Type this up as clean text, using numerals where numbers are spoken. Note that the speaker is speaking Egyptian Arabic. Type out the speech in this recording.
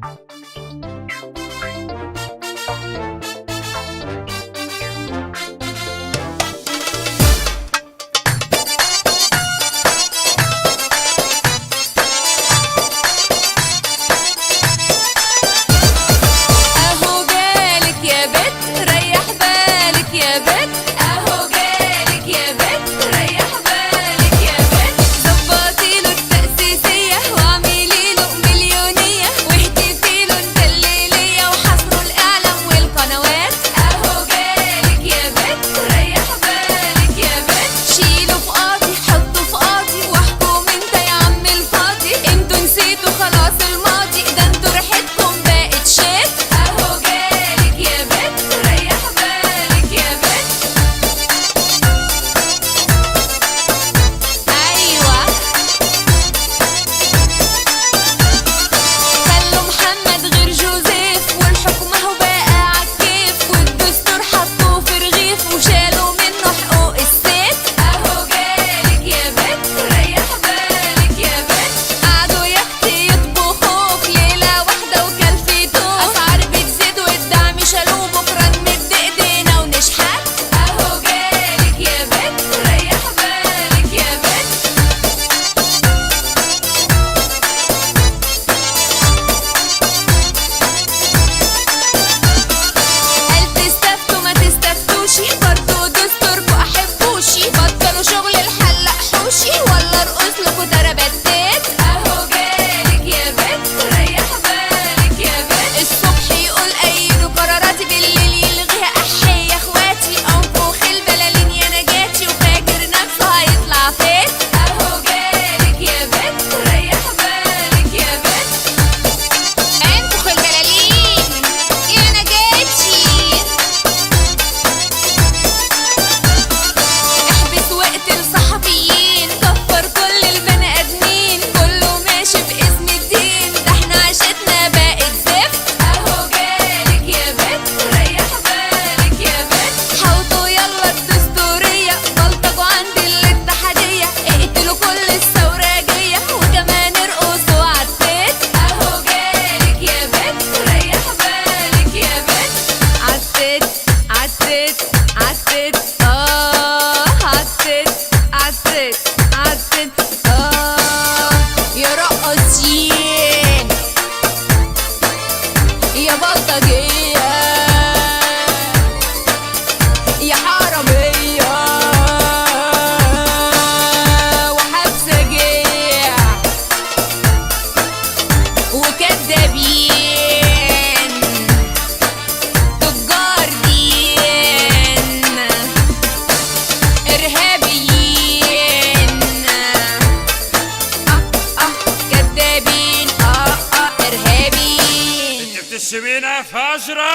اهو جالك يا بت ريح بالك يا بت، اهو جالك يا بت ريح بالك يا بت، ظبطي له التأسيسية واعملي له مليونية واهتفي له انت الليلية وحصروا الإعلام والقنوات. اهو جالك يا بت ريح بالك يا بت، شيله في قاضي حطه في قاضي واحكم انت يا عم الفاضي، انتوا نسيتوا خلاص الماضي ده انتوا ريحتكم بقت شات. اهو جالك يا بت ريح بالك يا بت. ايوه خلوا محمد غير جوزيف والحكم اهو بقى عالكيف، والدستور حطوه في رغيف وشالوا منه حقوق الست. اهو جالك يا بت ريح بالك يا بت، قعدوا يا اختي يطبخوه في ليلة واحدة وكلفتوه، اسعار بتزيد والدعم شالوه، بكره نمد ايدينا ونشحت. اهو جالك يا بت ريح بالك يا بت. قال تستفتوا ما تستفتوشي برضو دستوركوا احبوشي، بطلوا شغل الحلاق حوشي ولا ارقص لكوا تربتات. اهو جالك يا بت ريح بالك يا بت، الصبح يقول ايدوا قراراتي بالليل يلغيها احي يا اخواتي، انفخ البلالين يا نجاتي وفاكر نفسه هيطلع فات. اهو جالك يا بت ريح بالك يا بت، انفخ البلالين يا نجاتي، احبس واقتل صحفيين، كفر كل البني ادمين، كله ماشي باسم الدين، ده احنا عيشتنا بقت زفت. اهو جالك يا بت ريح بالك يا بت، حوطوا يلا الدستورية، بلطجوا عند الاتحادية، اقتلوا كل الثوراجية وكمان ارقصوا عالتت. اهو جالك يا بت ريح بالك يا بت، عالتت عالتت عالتت، اه عالتت عالتت عالتت، اه يا رقاصين يا بلطجية يا حرامية وحبسجية وكدابين تجار دين إرهابيين، آه آه كدابين، آه آه إرهابيين. انت بتشتمينا يا فاجرة؟